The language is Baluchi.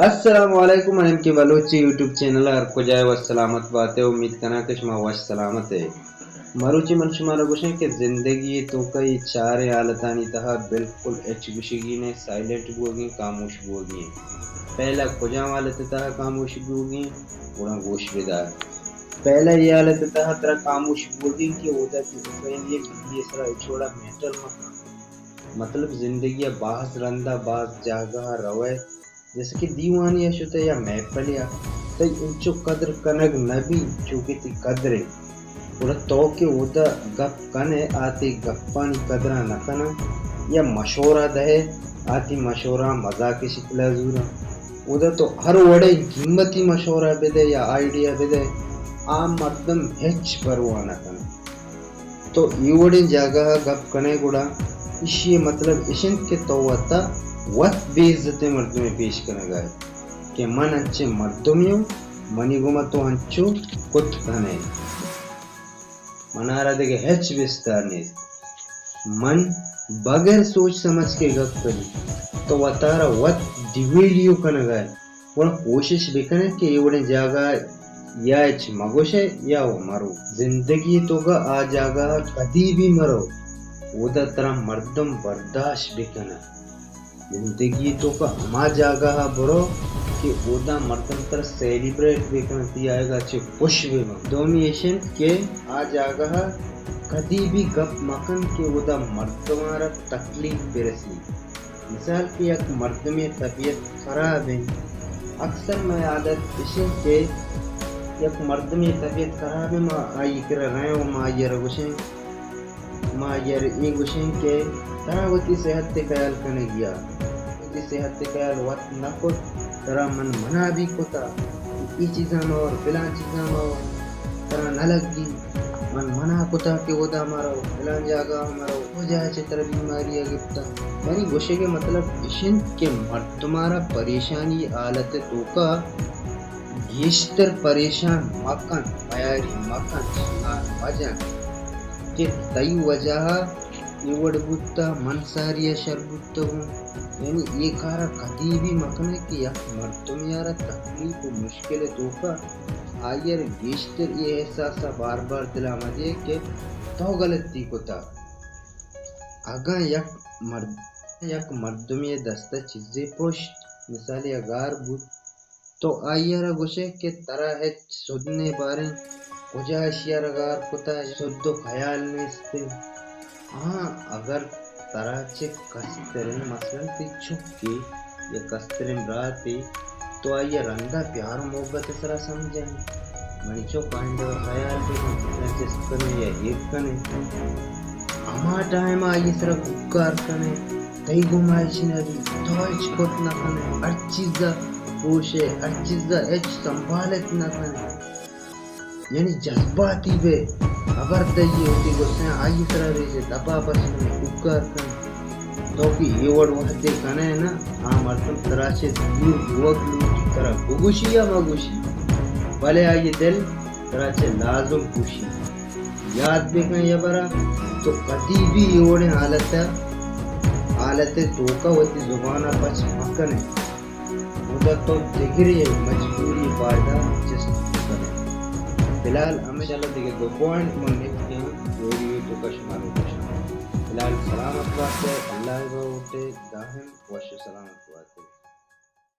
السلام علیکم، من ایم کے بلوچ ءِ یوٹیوب چینل ءَ ہر کجا ئے وش سلامت بات ئے۔ امید کناں کہ شما وش سلامت ئے۔ مروچی من شمارا گوشاں کہ زندگی ءِ توکا اے چاریں حالتانی تہا بالکل ہچ گوشگی نہ، سائلنٹ بوگی، خاموش بوگی۔ پہلا کجام حالت ءِ تہا خاموش بوگی؟ گڑا گوش بدار۔ پہلا اے حالت ءِ تہا ترا خاموش بوگی کہ اودا کہ بفیلی کہ اے سرا ہچ وڑا میٹر مکن۔ مطلب زندگی ءَ باز رندا باز جاگہ ءَ روئے، جیسے کہ دیوانے ءَ شتئے یا محفلے ءَ، تئی انچو قدر کنگ نہ بیت چو کہ تئی قدر انت۔ گڑا تو کہ اودا گپ کن ئے، آ تئی گپانی قدر ءَ نہ کناں، یا مشورہ دئے، آ تئی مشورہ مذاق ءِ شکل ءَ زوراں۔ اودا تو ہر وڑیں قیمتی مشورہ بدئے یا آئیڈیا بدئے، آ مردم ہچ پرواہ نہ کناں۔ تو اے وڑیں جاگہ ءَ گپ کن ئے، گڑا ایشی ءِ مطلب اش انت کہ تو وتا وت بے عزتیں مردمے پیش کنگ ءَ ئے کہ من انچیں مردمے اوں، منی گوما تو انچو کت کن ئے۔ منارا دگہ ہچ بستار نیست۔ من بغیر سوچ سمجھ کے گپ کنی، تو وتارا وت ڈیویلیو کنگ ءَ ئے۔ گڑا کوشش بکن ئے کہ اے وڑیں جاگہ ءَ یا ہچ مگوش ئے یا و مرو۔ زندگی ءِ توکا آ جاگہ ءَ کدی بھی مرو، اودا ترا مردم برداشت بکن انت۔ زندگی ءِ توکا ہما جاگہ ءَ برو کہ اودا مردم ترا سیلیبریٹ بکن انت، تئی آیگ ءَ چہ خوش بہ بنت۔ دومی اش انت کہ آ جاگہ ءَ کدی بھی گپ مکن کہ اودا مردماں را تکلیف برسی۔ مثال کہ یک مردمے طبیعت خراب انت، اکثر مئے عادت اش انت کہ یک مردمے طبیعت خراب انت، ما آئی کرا رئیں و ما آئی را گوشیں، ما آئی را اے گوشیں کہ ترا وتی صحت ءِ خیال کنگی ءَ، وتی صحت ءِ خیال وت نہ کت، ترا من منع بھی کتا، اے چیزاں مہ ور، فلاں چیزاں مہ ور، ترا نہ لگی، من منع کتا کہ اودا مہ رو، فلاں جاگہ مہ رو، وجہ چہ ترا بیماری ءَ گپتا۔ یعنی گوشگ ءِ مطلب اش انت کہ مردماں را پریشانی حالت ءِ توکا گیشتر پریشان مکن، میاری مکن، شنگار مجن کہ تئی وجہ ءَ اے وڑ بوتا، من ساری ءَ شر بوتگوں۔ یعنی اے کار ءَ کدی بھی مکن ئے کہ یک مردمے ءَ را تکلیف و مشکل ءِ توکا آئی ءَ را گیشتر اے احساس ءَ بار بار دل ءَ مہ دئے کہ تو غلطی کتا۔ اگاں یک مرد، یک مردمے ءِ دست ءَ چیزے پرشت، مثالے ءَ گار بوت، تو آئی ءَ را گوش ئے کہ ترا ہچ سد نے باریں، کجا اشی ءَ را گار کتا، سد و خیال نیست انت۔ ہاں، اگر ترا چہ کستریں، مثلاً تئی چکے یا کستریں براتے، تو آئی ءَ رندا پیار و محبت ءِ سرا سمجھائیں، منی چک آئندہ ءَ خیال بکن، ترا چست کنے یا ایر کنے۔ ہما ٹائم ءَ آئی ءِ سرا کوکار کنے، تئی گوما ہچ نہ بیت، تو ہچ کت نہ کنے، ہر چیز ءَ پروش ئے، ہر چیز ءَ ہچ سنبھالت نہ کنے۔ یعنی جذباتی بئے، ہبر دئے، وتی گسیں آئی ءِ سرا ریچ ئے، دپا پچ کن ئے، کوکار کن ئے۔ تو کہ اے وڑ وہدے کن ئے نا، آ مردم ترا چہ دور بوگ لوٹی، ترا بگوشی یا مگوشی، بلے آئی ءِ دل ترا چہ لازم پروشی۔ یات بکن اے ہبرا، تو کدی بھی اے وڑیں حالت ءَ، حالت ءِ توکا وتی زبان ءَ پچ مکن ئے۔ اودا تو دگرے مجبوری ءِ پائدگ ءَ چست کن ئے۔ فی الحال ہمیشاں دگہ دو پوائنٹ من نکتیں ویڈیو ءِ توکا شمارا گوشاں۔ فی الحال سلامت بات ئے، اللہ ءِ باہوٹ ئے، دائم وش و سلامت بات ئے۔